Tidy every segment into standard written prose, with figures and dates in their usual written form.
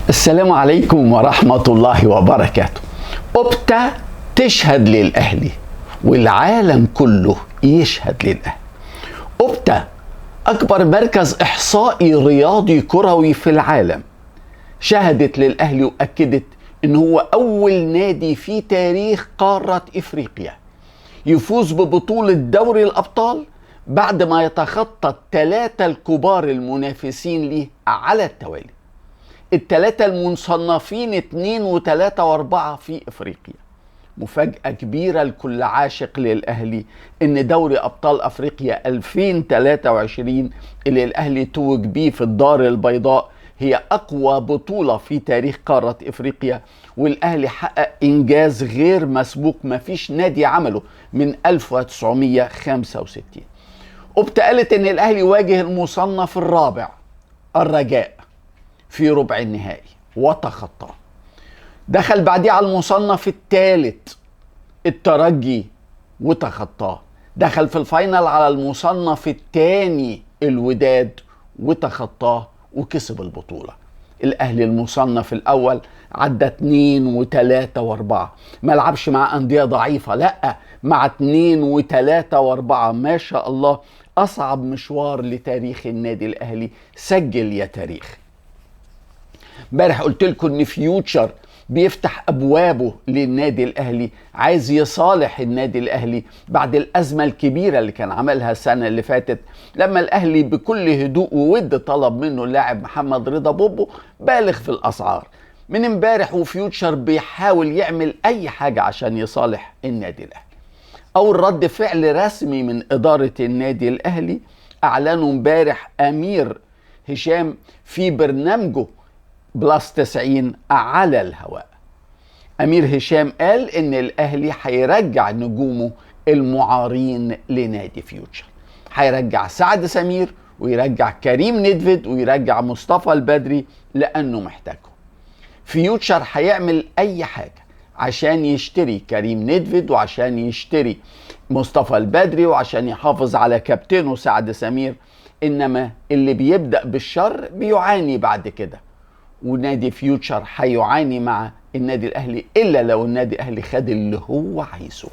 السلام عليكم ورحمة الله وبركاته. أوبتا تشهد للأهلي والعالم كله يشهد للأهلي. أوبتا أكبر مركز إحصائي رياضي كروي في العالم شهدت للأهلي وأكدت إن هو أول نادي في تاريخ قارة إفريقيا يفوز ببطولة دوري الأبطال بعد ما يتخطى الثلاثة الكبار المنافسين ليه على التوالي، الثلاثة المصنفين 2 و3 و4 في إفريقيا. مفاجأة كبيرة لكل عاشق للأهلي إن دوري أبطال أفريقيا 2023 اللي الأهلي توج بيه في الدار البيضاء هي أقوى بطولة في تاريخ قارة إفريقيا، والأهلي حقق إنجاز غير مسبوق ما فيش نادي عمله من 1965. أوبتا قالت إن الأهلي واجه المصنف الرابع الرجاء في ربع النهائي وتخطاه، دخل بعديه على المصنف الثالث الترجي وتخطاه، دخل في ال final على المصنف الثاني الوداد وتخطاه وكسب البطولة. الأهلي المصنف الأول عدى 2 و3 و4، ما لعبش مع أندية ضعيفة، لأ، مع 2 و3 و4. ما شاء الله، أصعب مشوار لتاريخ النادي الأهلي، سجل يا تاريخ. امبارح قلت لكم ان فيوتشر بيفتح ابوابه للنادي الاهلي، عايز يصالح النادي الاهلي بعد الازمة الكبيرة اللي كان عملها السنة اللي فاتت لما الاهلي بكل هدوء وود طلب منه اللاعب محمد رضا بوبو بالغ في الاسعار. من امبارح وفيوتشر بيحاول يعمل اي حاجة عشان يصالح النادي الاهلي. اول رد فعل رسمي من ادارة النادي الاهلي اعلنوا امبارح امير هشام في برنامجه بلس 90 على الهواء. أمير هشام قال إن الأهلي هيرجع نجومه المعارين لنادي فيوتشر، هيرجع سعد سمير ويرجع كريم ندفد ويرجع مصطفى البدري لأنه محتاجهم. فيوتشر هيعمل أي حاجة عشان يشتري كريم ندفد وعشان يشتري مصطفى البدري وعشان يحافظ على كابتنه سعد سمير، إنما اللي بيبدأ بالشر بيعاني بعد كده، ونادي فيوتشر هيعاني مع النادي الاهلي الا لو النادي الاهلي خد اللي هو عايزه.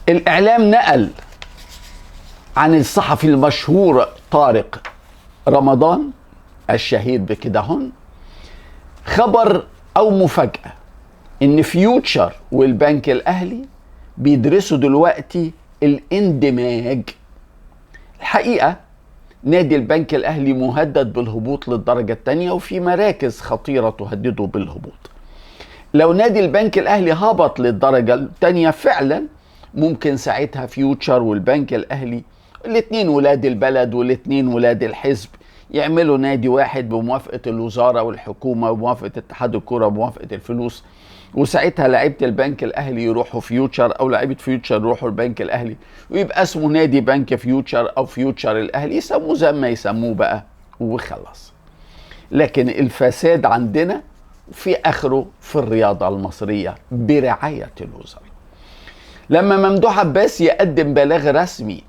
الاعلام نقل عن الصحفي المشهور طارق رمضان الشهير بكده هون خبر او مفاجأة ان فيوتشر والبنك الاهلي بيدرسوا دلوقتي الاندماج. الحقيقة نادي البنك الأهلي مهدد بالهبوط للدرجة الثانية وفي مراكز خطيرة تهدده بالهبوط. لو نادي البنك الأهلي هبط للدرجة الثانية فعلا ممكن ساعتها فيوتشر والبنك الأهلي الاثنين ولاد البلد والاثنين ولاد الحزب يعملوا نادي واحد بموافقة الوزارة والحكومة وموافقة اتحاد الكرة وموافقة الفلوس، وساعتها لعيبة البنك الأهلي يروحوا فيوتشر أو لعيبة فيوتشر يروحوا البنك الأهلي ويبقى اسمه نادي بنك فيوتشر أو فيوتشر الأهلي، يسموه زي ما يسموه بقى وخلاص. لكن الفساد عندنا في آخره في الرياضة المصرية برعاية الوزارة. لما ممدوح عباس يقدم بلاغ رسمي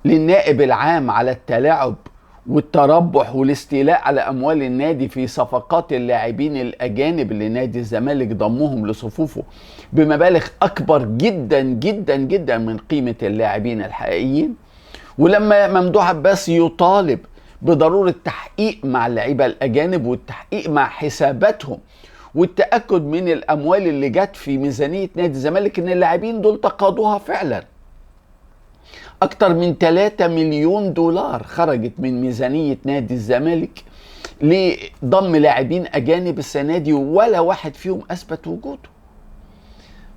للنائب العام على التلاعب والتربح والاستيلاء على أموال النادي في صفقات اللاعبين الأجانب اللي نادي الزمالك ضمهم لصفوفه بمبالغ أكبر جدا جدا جدا من قيمة اللاعبين الحقيقيين، ولما ممدوح عباس يطالب بضرورة تحقيق مع اللعيبة الأجانب والتحقيق مع حساباتهم والتأكد من الأموال اللي جت في ميزانية نادي الزمالك إن اللاعبين دول تقاضوها فعلا، أكتر من 3 مليون دولار خرجت من ميزانية نادي الزمالك لضم لاعبين أجانب السنة دي ولا واحد فيهم أثبت وجوده.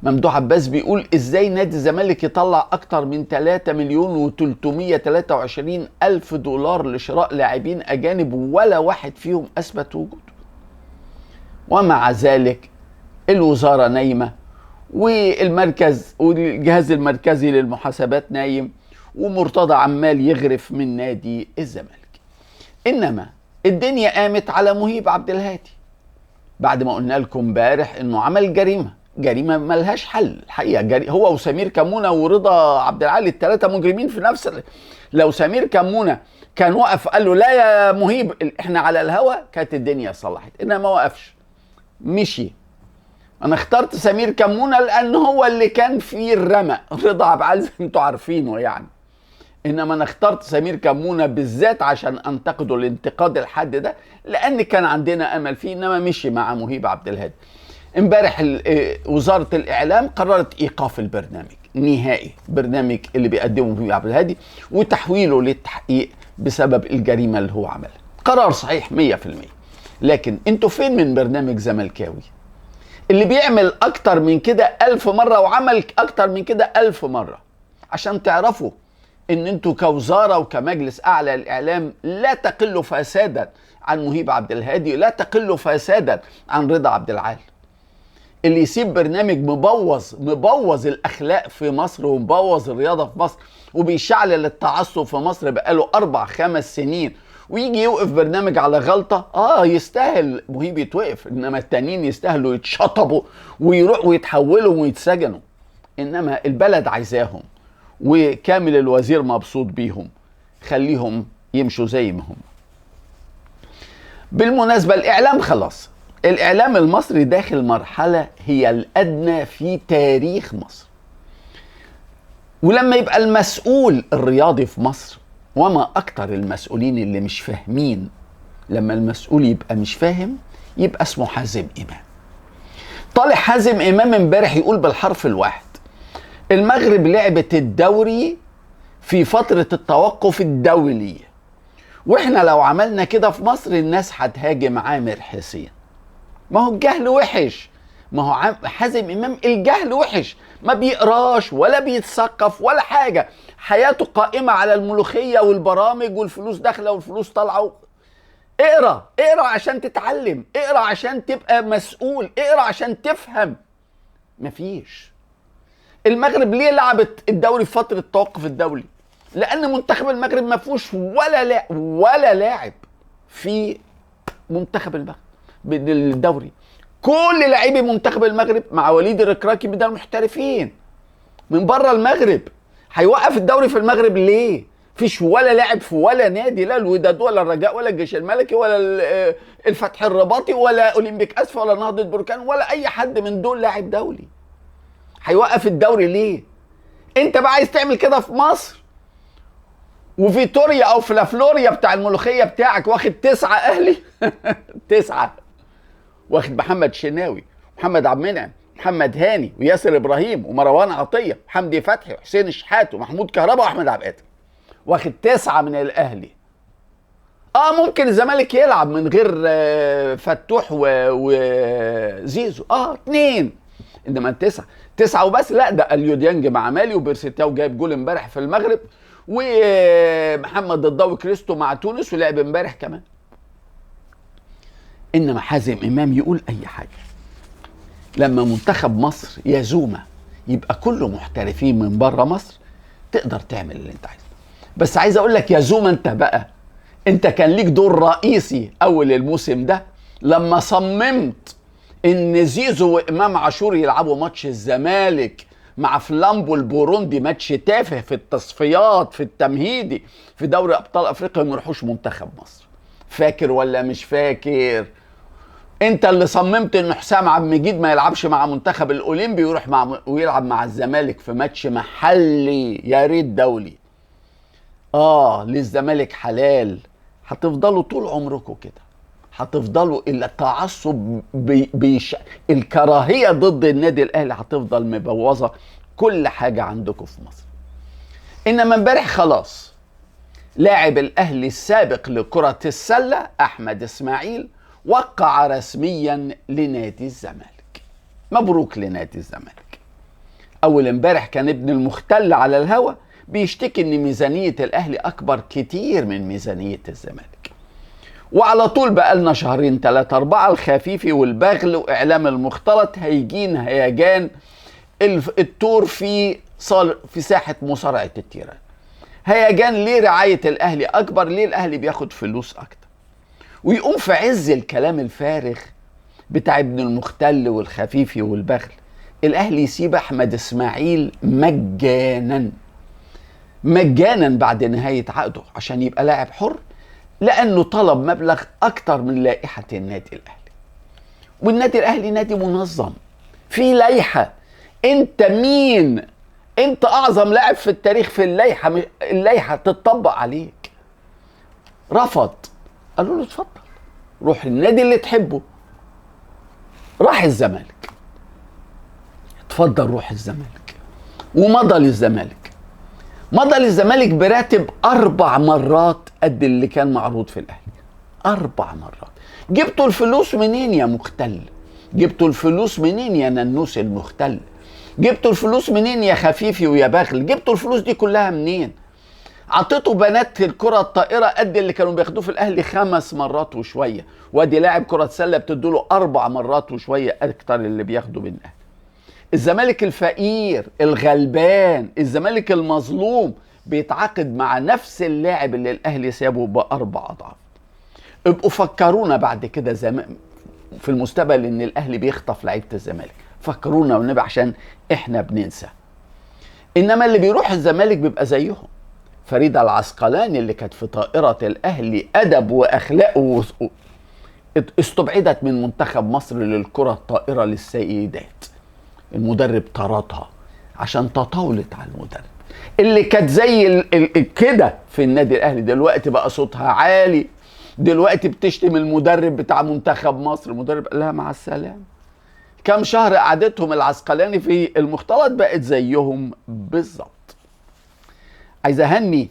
ممدوح عباس بيقول إزاي نادي الزمالك يطلع أكتر من 3,323,000 دولار لشراء لاعبين أجانب ولا واحد فيهم أثبت وجوده. ومع ذلك الوزارة نايمة والمركز والجهاز المركزي للمحاسبات نايم ومرتضى عمال يغرف من نادي الزمالك. انما الدنيا قامت على مهيب عبد الهادي بعد ما قلنا لكم امبارح انه عمل جريمة جريمة ملهاش حل الحقيقة. هو وسمير كمونه ورضا عبد العال الثلاثة مجرمين في نفس. لو سمير كمونه كان وقف قال له لا يا مهيب احنا على الهوا كانت الدنيا صلحت، انما ما وقفش مشي. انا اخترت سمير كمونه لان هو اللي كان فيه الرمق، رضا عبد العال زي ما انتوا عارفينه يعني، انما انا اخترت سمير كمونه بالذات عشان انتقده الانتقاد الحاد ده لان كان عندنا امل فيه، انما مشي مع مهيب عبد الهادي. امبارح وزارة الاعلام قررت ايقاف البرنامج نهائي، برنامج اللي بيقدمه مهيب عبد الهادي وتحويله للتحقيق بسبب الجريمة اللي هو عملها. قرار صحيح 100%، لكن انتوا فين من برنامج زملكاوي اللي بيعمل اكتر من كده 1000 مرة وعمل اكتر من كده 1000 مرة؟ عشان تعرفوا ان انتوا كوزارة وكمجلس اعلى للاعلام لا تقلوا فسادا عن مهيب عبد الهادي، لا تقلوا فسادا عن رضا عبد العال. اللي يسيب برنامج مبوظ الاخلاق في مصر ومبوظ الرياضة في مصر وبيشعلل التعصب في مصر بقاله 4-5 سنين ويجي يوقف برنامج على غلطه، يستاهل مهيب يتوقف، انما التانيين يستاهلوا يتشطبوا ويروحوا ويتحولوا ويتسجنوا. انما البلد عايزاهم وكامل الوزير مبسوط بيهم، خليهم يمشوا زي ما هم. بالمناسبة الاعلام خلاص، الاعلام المصري داخل مرحلة هي الادنى في تاريخ مصر. ولما يبقى المسؤول الرياضي في مصر، وما اكتر المسؤولين اللي مش فاهمين، لما المسؤول يبقى مش فاهم يبقى اسمه حازم امام. طالع حازم امام امبارح يقول بالحرف الواحد: المغرب لعبت الدوري في فترة التوقف الدولي، واحنا لو عملنا كده في مصر الناس هتهاجم عامر حسين. ما هو الجهل وحش، ما هو حازم امام الجهل وحش، ما بيقراش ولا بيتثقف ولا حاجة، حياته قائمة على الملوخية والبرامج والفلوس داخله والفلوس طالعه. اقرا، اقرا عشان تتعلم، اقرا عشان تبقى مسؤول، اقرا عشان تفهم. مفيش. المغرب ليه لعبت الدوري في فترة التوقف الدولي؟ لان منتخب المغرب ما فيهوش ولا لاعب في منتخب المغرب بالدوري. كل لاعبي منتخب المغرب مع وليد الركراكي ده محترفين من بره المغرب. هيوقف الدوري في المغرب ليه؟ فيش ولا لاعب في ولا نادي، لا الوداد ولا الرجاء ولا الجيش الملكي ولا الفتح الرباطي ولا اولمبيك اسفا ولا نهضة بركان ولا اي حد من دول لاعب دولي. هيوقف الدوري ليه؟ انت بقى عايز تعمل كده في مصر؟ وفيتوريا او فلافلوريا بتاع الملوخية بتاعك واخد 9 اهلي 9، واخد محمد شناوي، محمد عبد المنعم، محمد هاني، وياسر ابراهيم، ومروان عطية، وحمدي فتحي، وحسين الشحات، ومحمود كهربا، واحمد عبد القادر. واخد 9 من الاهلي. ممكن الزمالك يلعب من غير فتوح وزيزو، 2، انما 9 وبس. لا، ده اليو ديانج مع مالي، وبيرسيتاو جايب جول امبارح في المغرب، ومحمد الضوي كريستو مع تونس ولعب امبارح كمان. انما حازم امام يقول اي حاجة. لما منتخب مصر يا زومه يبقى كله محترفين من بره مصر تقدر تعمل اللي انت عايزه. بس عايز اقول لك يا زومه، انت بقى انت كان ليك دور رئيسي اول الموسم ده لما صممت ان زيزو وامام عاشور يلعبوا ماتش الزمالك مع فلامبو البوروندي، ماتش تافه في التصفيات في التمهيدي في دوري ابطال افريقيا، ما يروحوش منتخب مصر. فاكر ولا مش فاكر؟ انت اللي صممت ان حسام عبد المجيد ما يلعبش مع منتخب الاولمبي ويروح مع ويلعب مع الزمالك في ماتش محلي، يا ريت دولي. للزمالك حلال. هتفضلوا طول عمركم كده، هتفضلوا التعصب الكراهية ضد النادي الاهلي هتفضل مبوظه كل حاجة عندكم في مصر. انما امبارح خلاص لاعب الاهلي السابق لكرة السلة احمد اسماعيل وقع رسميا لنادي الزمالك. مبروك لنادي الزمالك. اول امبارح كان ابن المختل على الهوى بيشتكي ان ميزانية الاهلي اكبر كتير من ميزانية الزمالك، وعلى طول بقالنا شهرين 3 4 الخفيفي والبغل واعلام المختلط هيجين هيجان التور في ساحة مصارعه التيران. هيجان ليه رعاية الاهلي اكبر، ليه الاهلي بياخد فلوس اكتر؟ ويقوم في عز الكلام الفارغ بتاع ابن المختل والخفيفي والبغل الاهلي يسيب احمد اسماعيل مجانا مجانا بعد نهاية عقده عشان يبقى لاعب حر، لانه طلب مبلغ اكتر من لائحة النادي الاهلي. والنادي الاهلي نادي منظم، في لائحة. انت مين؟ انت اعظم لاعب في التاريخ في اللائحة، اللائحة تتطبق عليك. رفض، قالوا له اتفضل روح النادي اللي تحبه. راح الزمالك، اتفضل روح الزمالك. ومضى للزمالك، مضى للزمالك براتب 4 مرات قد اللي كان معروض في الاهلي. 4 مرات. جبتوا الفلوس منين يا مختل؟ جبتوا الفلوس منين يا ننوس المختل؟ جبتوا الفلوس منين يا خفيفي ويا بغل؟ جبتوا الفلوس دي كلها منين؟ عطيتوا بنات الكرة الطائرة قد اللي كانوا بياخدوه في الاهلي 5 مرات وشوية، وادي لاعب كرة سلة بتدوا له 4 مرات وشوية اكتر اللي بياخده من الاهلي. الزمالك الفقير الغلبان، الزمالك المظلوم، بيتعاقد مع نفس اللاعب اللي الاهلي سابه ب4 اضعاف. ابقوا فكرونا بعد كده في المستقبل ان الاهلي بيخطف لعيبة الزمالك، فكرونا والنبي عشان احنا بننسى. انما اللي بيروح الزمالك بيبقى زيهم. فريدة العسقلاني اللي كانت في طائرة الاهلي ادب واخلاق استبعدت من منتخب مصر للكرة الطائرة للسيدات. المدرب طردها عشان تطاولت على المدرب. اللي كانت زي كده في النادي الاهلي دلوقتي بقى صوتها عالي، دلوقتي بتشتم المدرب بتاع منتخب مصر. المدرب قال لها مع السلامة. كم شهر قعدتهم العسقلاني في المختلط بقت زيهم بالظبط. عايز اهني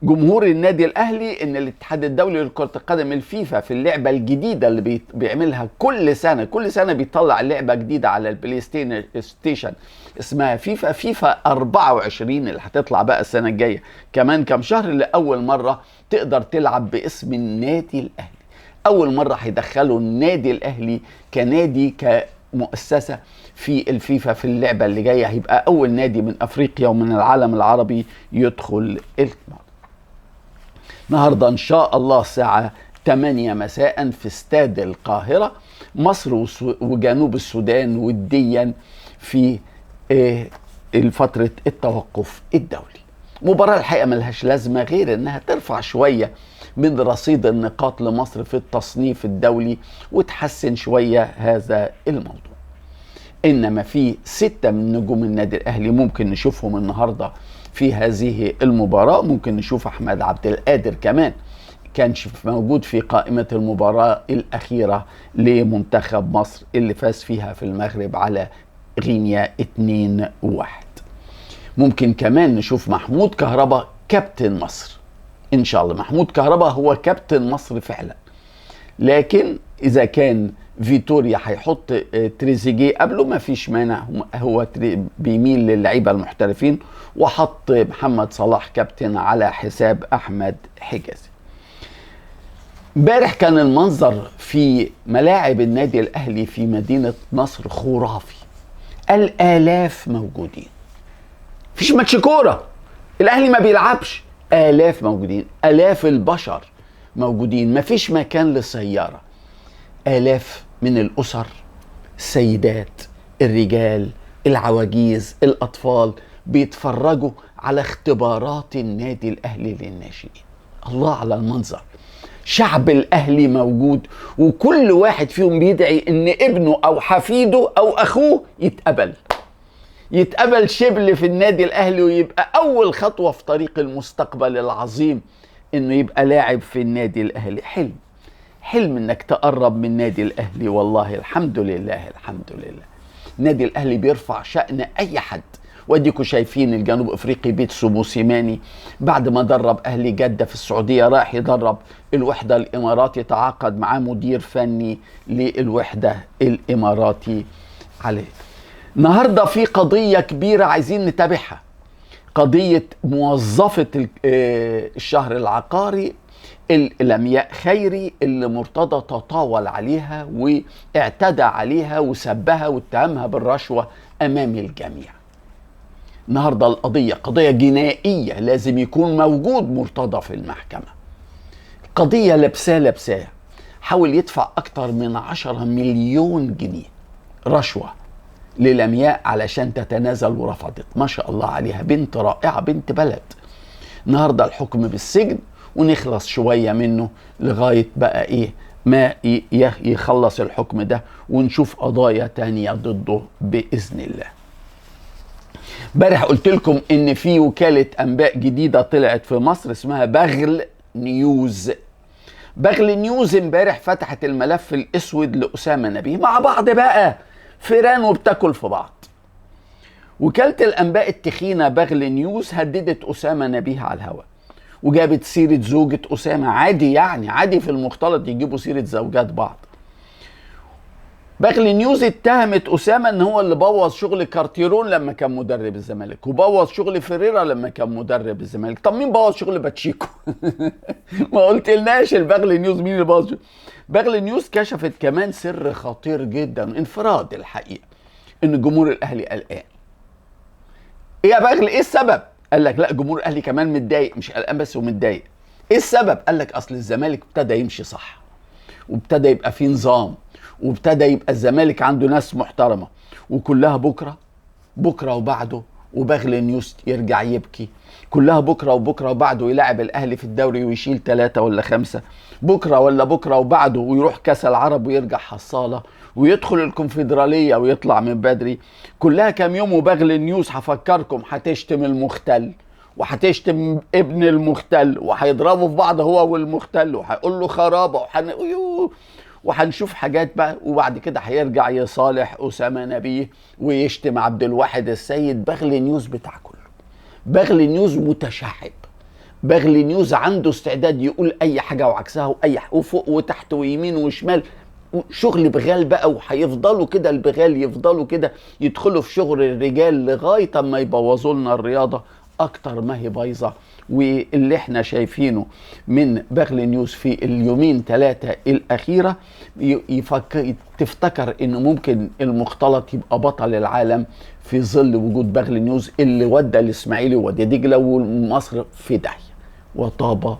جمهور النادي الاهلي ان الاتحاد الدولي لكرة القدم الفيفا في اللعبة الجديدة اللي بيعملها كل سنة، كل سنة بيطلع لعبه جديدة على البلاي ستيشن اسمها فيفا، فيفا 24 اللي هتطلع بقى السنة الجاية كمان كام شهر. لاول مرة تقدر تلعب باسم النادي الاهلي. اول مرة هيدخلوا النادي الاهلي كنادي كمؤسسة في الفيفا في اللعبة اللي جاية. هيبقى اول نادي من افريقيا ومن العالم العربي يدخل الموضوع. النهارده ان شاء الله الساعة 8 مساء في استاد القاهرة مصر وجنوب السودان وديا في فترة التوقف الدولي. مباراة الحقيقة ملهاش لازمة غير انها ترفع شوية من رصيد النقاط لمصر في التصنيف الدولي وتحسن شوية هذا الموضوع. انما في 6 من نجوم النادي الاهلي ممكن نشوفهم النهارده في هذه المباراة. ممكن نشوف احمد عبد القادر كمان كان موجود في قائمة المباراة الأخيرة لمنتخب مصر اللي فاز فيها في المغرب على غينيا 2-1. ممكن كمان نشوف محمود كهربا كابتن مصر إن شاء الله. محمود كهربا هو كابتن مصر فعلا، لكن إذا كان فيتوريا هيحط تريزيجيه قبله ما فيش مانع، هو بيميل للعيبة المحترفين، وحط محمد صلاح كابتن على حساب أحمد حجازي. امبارح كان المنظر في ملاعب النادي الأهلي في مدينة نصر خرافي، الآلاف موجودين، مفيش ماتش كورة، الأهلي ما بيلعبش، آلاف موجودين، آلاف البشر موجودين، مفيش مكان للسيارة، آلاف من الأسر، السيدات، الرجال، العواجيز، الأطفال، بيتفرجوا على اختبارات النادي الأهلي للناشئين. الله على المنظر، شعب الأهلي موجود، وكل واحد فيهم بيدعي إن ابنه أو حفيده أو أخوه يتقبل شبل في النادي الأهلي، ويبقى أول خطوة في طريق المستقبل العظيم إنه يبقى لاعب في النادي الأهلي. حلم، حلم إنك تقرب من النادي الأهلي. والله الحمد لله، الحمد لله. النادي الأهلي بيرفع شأن أي حد، واديكوا شايفين الجنوب افريقي بيتسو موسيماني بعد ما درب اهلي جده في السعودية راح يدرب الوحدة الاماراتي، تعاقد معاه مدير فني للوحدة الاماراتي عليه. النهارده في قضية كبيرة عايزين نتابعها، قضية موظفة الشهر العقاري لمياء خيري اللي مرتضى تطاول عليها واعتدى عليها وسبها واتهمها بالرشوة امام الجميع. النهارده القضية قضية جنائية، لازم يكون موجود مرتضى في المحكمة. القضية لبساه، حاول يدفع أكتر من 10 مليون جنيه رشوة للمياء علشان تتنازل ورفضت. ما شاء الله عليها، بنت رائعة، بنت بلد. النهاردة الحكم بالسجن ونخلص شوية منه لغاية بقى ايه ما يخلص الحكم ده ونشوف قضايا تانية ضده بإذن الله. امبارح قلت لكم ان في وكالة انباء جديدة طلعت في مصر اسمها بغل نيوز. بغل نيوز امبارح فتحت الملف الاسود لأسامة نبيه، مع بعض بقى فيران وبتاكل في بعض. وكالة الانباء التخينة بغل نيوز هددت أسامة نبيه على الهواء وجابت سيرة زوجة أسامة، عادي يعني، عادي في المختلط يجيبوا سيرة زوجات بعض. بغل نيوز اتهمت أسامة ان هو اللي بوظ شغل كارتيرون لما كان مدرب الزمالك، وبوظ شغل فيريرا لما كان مدرب الزمالك. طب مين بوظ شغل باتشيكو؟ ما قلتلناش البغل نيوز مين اللي بوظ شغل. بغل نيوز كشفت كمان سر خطير جدا، انفراد الحقيقة، ان جمهور الاهلي قلقان. ايه يا بغل، ايه السبب؟ قال لك لا، جمهور الاهلي كمان متضايق، مش قلقان بس ومتضايق. ايه السبب؟ قال لك اصل الزمالك ابتدى يمشي صح، وابتدى يبقى فيه نظام، وابتدى يبقى الزمالك عنده ناس محترمه، وكلها بكره بكره وبعده، وبغل نيوز يرجع يبكي، كلها بكره وبكره وبعده يلعب الاهلي في الدوري ويشيل 3 ولا 5، بكره ولا بكره وبعده ويروح كاس العرب ويرجع حصاله ويدخل الكونفدراليه ويطلع من بدري. كلها كام يوم وبغل نيوز هفكركم هتشتم المختل وهتشتم ابن المختل وهيضربوا في بعض هو والمختل وهيقول له خرابه وهنشوف حاجات بقى. وبعد كده هيرجع يصالح أسامة نبيه ويشتم عبد الواحد السيد. بغل نيوز بتاع كله، بغل نيوز متشعب، بغل نيوز عنده استعداد يقول اي حاجة وعكسها واي وفوق وتحت ويمين وشمال، شغل بغال بقى. وهيفضلوا كده البغال يفضلوا كده يدخلوا في شغل الرجال لغاية ما يبوظوا لنا الرياضة اكتر ما هي بايظة. واللي احنا شايفينه من بغل نيوز في اليومين 3 الاخيرة تفتكر انه ممكن المختلط يبقى بطل العالم في ظل وجود بغل نيوز اللي ودى الاسماعيلي وودى دجله ومصر في داهية. وطاب